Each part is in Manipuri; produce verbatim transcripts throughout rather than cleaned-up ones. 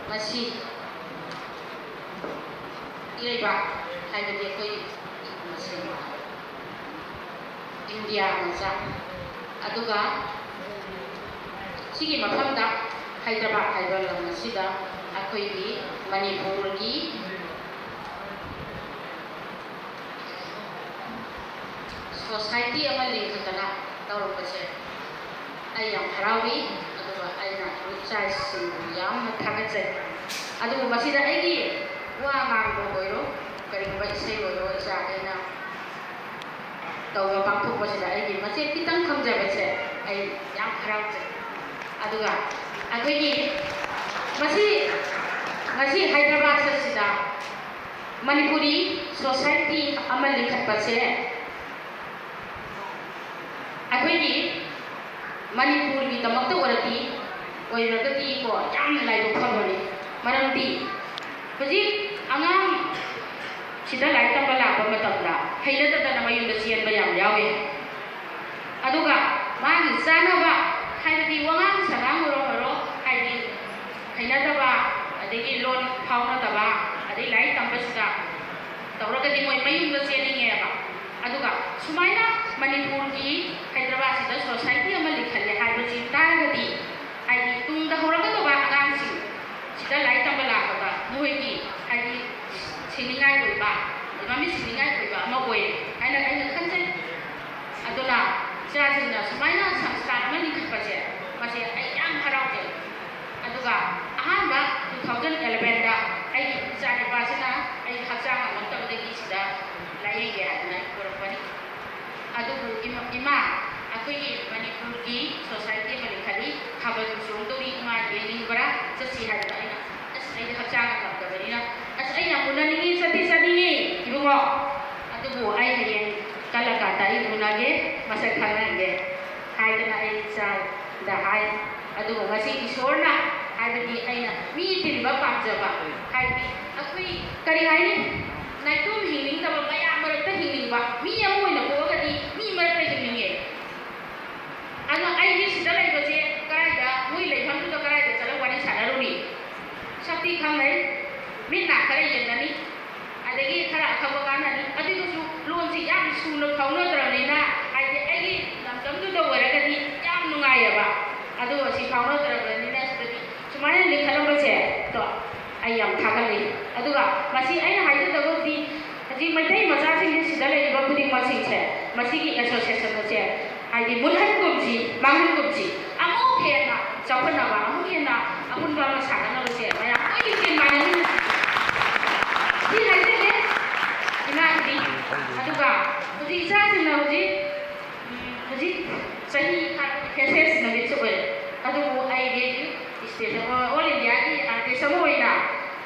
ꯃꯁꯤ ꯏꯔꯩꯕꯥꯛ ꯍꯥꯏꯕꯗꯤ ꯑꯩꯈꯣꯏ ꯃꯁꯦꯟ ꯏꯟꯗꯤꯌꯥ ꯃꯆꯥ, ꯑꯗꯨꯒ ꯁꯤꯒꯤ ꯃꯐꯝꯗ ꯍꯥꯏꯗ꯭ꯔꯕꯥꯗ ꯍꯥꯏꯕ ꯂꯝ ꯑꯁꯤꯗ ꯑꯩꯈꯣꯏꯒꯤ ꯃꯅꯤꯄꯨꯔꯒꯤ ꯁꯣꯁꯥꯏꯇꯤ ꯑꯃ ꯂꯤꯡꯈꯠꯇꯅ ꯇꯧꯔꯛꯄꯁꯦ ꯑꯩ ꯌꯥꯝ ꯍꯔꯥꯎꯏ꯫ ꯑꯗꯨꯒ ꯑꯩꯅ ꯏꯆꯥꯁꯤꯡꯕꯨ ꯌꯥꯝꯅ ꯊꯥꯒꯠꯆꯩ꯫ ꯑꯗꯨꯕꯨ ꯃꯁꯤꯗ ꯑꯩꯒꯤ ꯋꯥ ꯉꯥꯡꯕ ꯑꯣꯏꯔꯣ, ꯀꯔꯤꯒꯨꯝꯕ ꯏꯁꯩ ꯑꯣꯏꯔꯣ, ꯏꯆꯥꯈꯩꯅ ꯇꯧꯕ ꯄꯥꯡꯊꯣꯛꯄꯁꯤꯗ ꯑꯩꯒꯤ ꯃꯆꯦꯠ ꯈꯤꯇꯪ ꯈꯪꯖꯕꯁꯦ ꯑꯩ ꯌꯥꯝ ꯍꯔꯥꯎꯖꯩ꯫ ꯑꯗꯨꯒ ꯑꯩꯈꯣꯏꯒꯤ ꯃꯁꯤ ꯉꯁꯤ ꯍꯥꯏꯗ꯭ꯔꯕꯥꯗ ꯑꯁꯤꯗ ꯃꯅꯤꯄꯨꯔꯤ ꯁꯣꯁꯥꯏꯇꯤ ꯑꯃ ꯂꯤꯡꯈꯠꯄꯁꯦ ꯑꯩꯈꯣꯏꯒꯤ ꯃꯅꯤꯄꯨꯔꯒꯤꯗꯃꯛꯇ ꯑꯣꯏꯔꯗꯤ, ꯑꯣꯏꯔꯒꯗꯤꯀꯣ, ꯌꯥꯝꯅ ꯂꯥꯏꯕꯛ ꯐꯕꯅꯤ꯫ ꯃꯔꯝꯗꯤ ꯍꯧꯖꯤꯛ ꯑꯉꯥꯡ ꯁꯤꯗ ꯂꯥꯏꯔꯤꯛ ꯇꯝꯕ ꯂꯥꯛꯄ ꯃꯇꯝꯗ ꯍꯩꯅꯗꯗꯅ ꯃꯌꯨꯝꯗ ꯆꯦꯟꯕ ꯌꯥꯝ ꯌꯥꯎꯏ꯫ ꯑꯗꯨꯒ ꯃꯥꯒꯤ ꯆꯥꯅꯕ, ꯍꯥꯏꯕꯗꯤ ꯋꯥꯉꯥꯡ ꯁꯉꯥꯡ ꯑꯣꯏꯔꯣ ꯑꯣꯏꯔꯣ, ꯍꯥꯏꯗꯤ ꯍꯩꯅꯗꯕ, ꯑꯗꯒꯤ ꯂꯣꯟ ꯐꯥꯎꯅꯗꯕ, ꯑꯗꯩ ꯂꯥꯏꯔꯤꯛ ꯇꯝꯕꯁꯤꯗ ꯇꯧꯔꯒꯗꯤ ꯃꯣꯏ ꯃꯌꯨꯝꯗ ꯆꯦꯟꯅꯤꯡꯉꯦꯕ꯫ ꯑꯗꯨꯒ ꯁꯨꯃꯥꯏꯅ ꯃꯅꯤꯄꯨꯔꯒꯤ ꯍꯥꯏꯗ꯭ꯔꯕꯥꯗꯁꯤꯗ ꯁꯣꯁꯥꯏꯇꯤ ꯑꯃ ꯂꯤꯡꯈꯠꯂꯦ ꯍꯥꯏꯕꯁꯤ ꯇꯥꯔꯒꯗꯤ, ꯍꯥꯏꯗꯤ ꯇꯨꯡꯗ ꯍꯧꯔꯛꯀꯗꯧꯕ ꯑꯉꯥꯡꯁꯤꯡ ꯁꯤꯗ ꯂꯥꯏꯔꯤꯛ ꯇꯝꯕ ꯂꯥꯛꯄꯗ ꯃꯈꯣꯏꯒꯤ, ꯍꯥꯏꯗꯤ, ꯁꯤꯡꯅꯤꯡꯉꯥꯏ ꯑꯣꯏꯕ, ꯃꯃꯤꯠ ꯁꯤꯡꯅꯤꯡꯉꯥꯏ ꯑꯣꯏꯕ ꯑꯃ ꯑꯣꯏ ꯍꯥꯏꯅ ꯑꯩꯅ ꯈꯟꯖꯩ꯫ ꯑꯗꯨꯅ ꯏꯆꯥꯁꯤꯡꯅ ꯁꯨꯃꯥꯏꯅ ꯁꯪꯁꯊꯥꯟ ꯑꯃ ꯂꯤꯡꯈꯠꯄꯁꯦ, ꯃꯁꯦ ꯑꯩ ꯌꯥꯝ ꯍꯔꯥꯎꯖꯩ꯫ ꯑꯗꯨꯒ ꯑꯍꯥꯟꯕ two thousand elevenꯗ ꯑꯩꯒꯤ ꯏꯆꯥ ꯅꯨꯄꯥꯁꯤꯅ ꯑꯩ ꯍꯛꯆꯥꯡ ꯉꯝꯃꯛꯇꯕꯗꯒꯤ ꯁꯤꯗ ꯂꯥꯏꯌꯦꯡꯒꯦ ꯍꯥꯏꯗꯅ ꯑꯩ ꯄꯨꯔꯛꯄꯅꯤ꯫ ꯑꯗꯨꯕꯨ ꯏꯃꯥ, ꯏꯃꯥ, ꯑꯩꯈꯣꯏꯒꯤ ꯃꯅꯤꯄꯨꯔꯒꯤ ꯁꯣꯁꯥꯏꯇꯤ ꯑꯃ ꯂꯤꯡꯈꯠꯂꯤ, ꯊꯥꯕꯜ ꯆꯣꯡꯗꯧꯔꯤ, ꯏꯃꯥ ꯌꯦꯡꯅꯤꯡꯕ꯭ꯔꯥ? ꯆꯠꯁꯤ ꯍꯥꯏꯗꯅ ꯑꯩꯅ, "ꯑꯁ, ꯑꯩꯗꯤ ꯍꯛꯆꯥꯡ ꯉꯝꯗꯕꯅꯤꯅ, ꯑꯁ, ꯑꯩ ꯌꯥꯝ ꯎꯅꯅꯤꯡꯉꯤ, ꯆꯠꯇꯤ ꯆꯠꯅꯤꯡꯉꯤ ꯏꯕꯨꯡꯉꯣ, ꯑꯗꯨꯕꯨ ꯑꯩ ꯍꯌꯦꯡ ꯀꯜꯂꯀꯥꯟꯗ ꯑꯩ ꯎꯅꯒꯦ, ꯃꯁꯛ ꯈꯪꯍꯟꯒꯦ" ꯍꯥꯏꯗꯅ ꯑꯩ ꯏꯆꯥꯗ ꯍꯥꯏ꯫ ꯑꯗꯨꯕꯨ ꯉꯁꯤ ꯏꯁꯣꯔꯅ, ꯍꯥꯏꯕꯗꯤ ꯑꯩꯅ ꯃꯤ ꯇꯤꯟꯕ ꯄꯥꯝꯖꯕ, ꯍꯥꯏꯕꯗꯤ ꯑꯩꯈꯣꯏ ꯀꯔꯤ ꯍꯥꯏꯅꯤ, ꯅꯥꯏꯇꯣꯝ ꯍꯤꯡꯅꯤꯡꯗꯕ, ꯃꯌꯥꯝ ꯃꯔꯛꯇ ꯍꯤꯡꯅꯤꯡꯕ ꯃꯤ ꯑꯃ ꯑꯣꯏꯅ ꯄꯣꯛꯑꯒꯗꯤ ꯃꯤ ꯃꯔꯛꯇ ꯍꯤꯡꯅꯤꯡꯉꯦ꯫ ꯑꯗꯣ ꯑꯩꯗꯤ ꯁꯤꯗ ꯂꯩꯕꯁꯦ ꯀꯗꯥꯏꯗ, ꯃꯣꯏ ꯂꯩꯐꯝꯗꯨꯗ ꯀꯗꯥꯏꯗ ꯆꯠꯂꯒ ꯋꯥꯔꯤ ꯁꯥꯟꯅꯔꯨꯅꯤ? ꯈꯪꯅꯩ, ꯃꯤꯠ ꯅꯥ ꯈꯔ ꯌꯦꯡꯅꯅꯤ, ꯑꯗꯒꯤ ꯈꯔ ꯑꯈꯪꯕ ꯉꯥꯡꯅꯅꯤ꯫ ꯑꯗꯨꯒꯁꯨ ꯂꯣꯟꯁꯤ ꯌꯥꯝ ꯁꯨꯅ ꯐꯥꯎꯅꯗ꯭ꯔꯕꯅꯤꯅ, ꯍꯥꯏꯗꯤ ꯑꯩꯒꯤ ꯂꯝꯗꯝꯗꯨꯗ ꯑꯣꯏꯔꯒꯗꯤ ꯌꯥꯝ ꯅꯨꯡꯉꯥꯏꯌꯦꯕ꯫ ꯑꯗꯨ ꯑꯁꯤ ꯐꯥꯎꯅꯗ꯭ꯔꯕꯅꯤꯅ ꯁꯤꯗꯗꯤ ꯁꯨꯃꯥꯏꯅ ꯂꯤꯡꯈꯠꯂꯝꯕꯁꯦ, ꯗꯣ ꯑꯩ ꯌꯥꯝ ꯊꯥꯒꯠꯂꯤ꯫ ꯑꯗꯨꯒ ꯃꯁꯤ ꯑꯩꯅ ꯍꯥꯏꯖꯗꯕꯕꯨꯗꯤ, ꯍꯧꯖꯤꯛ ꯃꯩꯇꯩ ꯃꯆꯥꯁꯤꯡꯁꯦ, ꯁꯤꯗ ꯂꯩꯔꯤꯕ ꯈꯨꯗꯤꯡꯃꯛꯁꯤꯡꯁꯦ, ꯃꯁꯤꯒꯤ association ꯑꯁꯦ, ꯍꯥꯏꯗꯤ ꯃꯨꯠꯍꯟꯒꯨꯝꯁꯤ, ꯃꯥꯡꯍꯟꯒꯨꯝꯁꯤ, ꯑꯃꯨꯛ ꯍꯦꯟꯅ ꯆꯥꯎꯈꯠꯅꯕ, ꯑꯃꯨꯛ ꯍꯦꯟꯅ ꯑꯄꯨꯟꯕ ꯑꯃ ꯁꯥꯒꯠꯅꯕꯁꯦ ꯃꯌꯥꯝ ꯂꯣꯏ ꯂꯤꯡꯖꯦꯜ ꯃꯥꯟꯅꯃꯤꯟꯅꯁꯤ꯫ ꯁꯤ ꯍꯥꯏꯖꯒꯦ, ꯏꯃꯥꯒꯤꯗꯤ꯫ ꯑꯗꯨꯒ ꯍꯧꯖꯤꯛ ꯏꯆꯥꯁꯤꯡꯅ ꯍꯧꯖꯤꯛ, ꯎꯝ, ꯍꯧꯖꯤꯛ ꯆꯍꯤ ꯐꯥꯔꯛꯄ freshers ꯅꯨꯃꯤꯠꯁꯨ ꯑꯣꯏꯔꯦ꯫ ꯑꯗꯨꯕꯨ ꯑꯩ radio station, all Indiaꯒꯤ artist ꯑꯃ ꯑꯣꯏꯅ,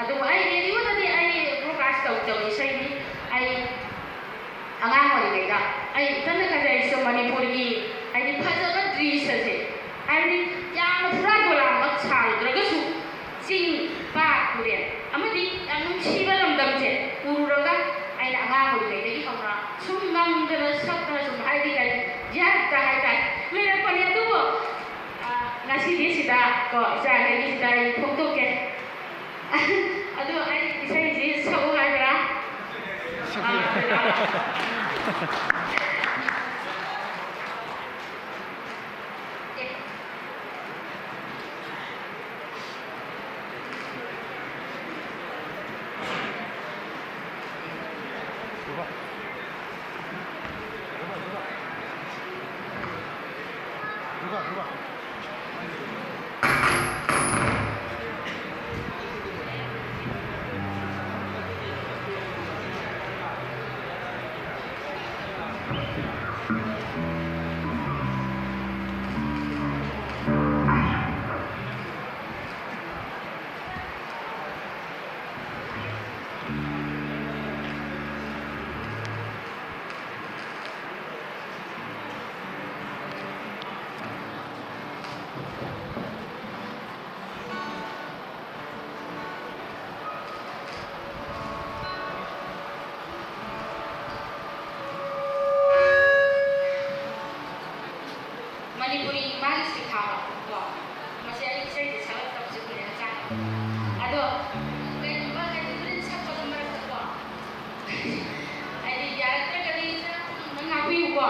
ꯑꯗꯨꯕꯨ ꯑꯩ radioꯗꯗꯤ ꯑꯩ broadcast ꯇꯧꯗꯕ ꯏꯁꯩꯅꯤ꯫ ꯑꯩ ꯑꯉꯥꯡ ꯑꯣꯏꯔꯤꯉꯩꯗ ꯑꯩ ꯏꯊꯟꯗ ꯈꯟꯖꯩ, ꯑꯩꯁꯨ ꯃꯅꯤꯄꯨꯔꯒꯤ, ꯍꯥꯏꯗꯤ, ꯐꯖꯕ ꯗ꯭ꯔꯤꯁ꯭ꯌꯁꯦ, ꯍꯥꯏꯕꯗꯤ ꯌꯥꯝꯅ ꯐꯨꯔꯥ ꯗꯣꯂꯥꯃꯛ ꯁꯥꯔꯨꯗ꯭ꯔꯒꯁꯨ, ꯆꯤꯡ, ꯄꯥꯠ, ꯇꯨꯔꯦꯜ ꯑꯃꯗꯤ ꯌꯥꯝ ꯅꯨꯡꯁꯤꯕ ꯂꯝꯗꯝꯁꯦ ꯎꯔꯨꯔꯒ, ꯑꯩꯅ ꯑꯉꯥꯡ ꯑꯣꯏꯔꯤꯉꯩꯗꯒꯤ ꯍꯧꯅ ꯁꯨꯝ ꯉꯪꯗꯅ ꯁꯛꯇꯅ ꯁꯨꯝ, ꯍꯥꯏꯗꯤ ꯀꯔꯤ, ꯌꯥꯠꯇ ꯍꯥꯏꯇꯥꯔꯦ, ꯂꯩꯔꯛꯄꯅꯤ꯫ ꯑꯗꯨꯕꯨ, ꯑ, ꯉꯁꯤꯗꯤ ꯁꯤꯗ ꯀꯣ, ꯏꯆꯥꯈꯩꯒꯤꯁꯤꯗ ꯑꯩ ꯐꯣꯡꯗꯣꯛꯀꯦ꯫ ꯑꯗꯨ ꯑꯩ ꯏꯁꯩꯁꯤ ꯁꯛꯎ ꯍꯥꯏꯕ꯭ꯔꯥ? ꯃꯅꯤꯄꯨꯔꯤ ꯏꯃꯥꯒꯤ ꯁꯩꯊꯥꯕ ꯀꯣ, ꯃꯁꯤ ꯑꯩ ꯏꯁꯩꯁꯦ ꯁꯛꯂꯛꯇꯕꯁꯦ ꯀꯨꯏꯔꯦ, ꯍꯛꯆꯥꯡ ꯌꯥꯝ ꯐꯠꯇꯦ꯫ ꯑꯗꯣ ꯀꯩꯒꯨꯝꯕ ꯍꯥꯏꯗꯤ ꯍꯣꯔꯦꯟ ꯁꯛꯄꯗ ꯃꯔꯛꯇꯀꯣ, ꯍꯥꯏꯗꯤ ꯌꯥꯔꯛꯇ꯭ꯔꯒꯗꯤ ꯅꯪ ꯉꯥꯛꯄꯤꯌꯨꯀꯣ꯫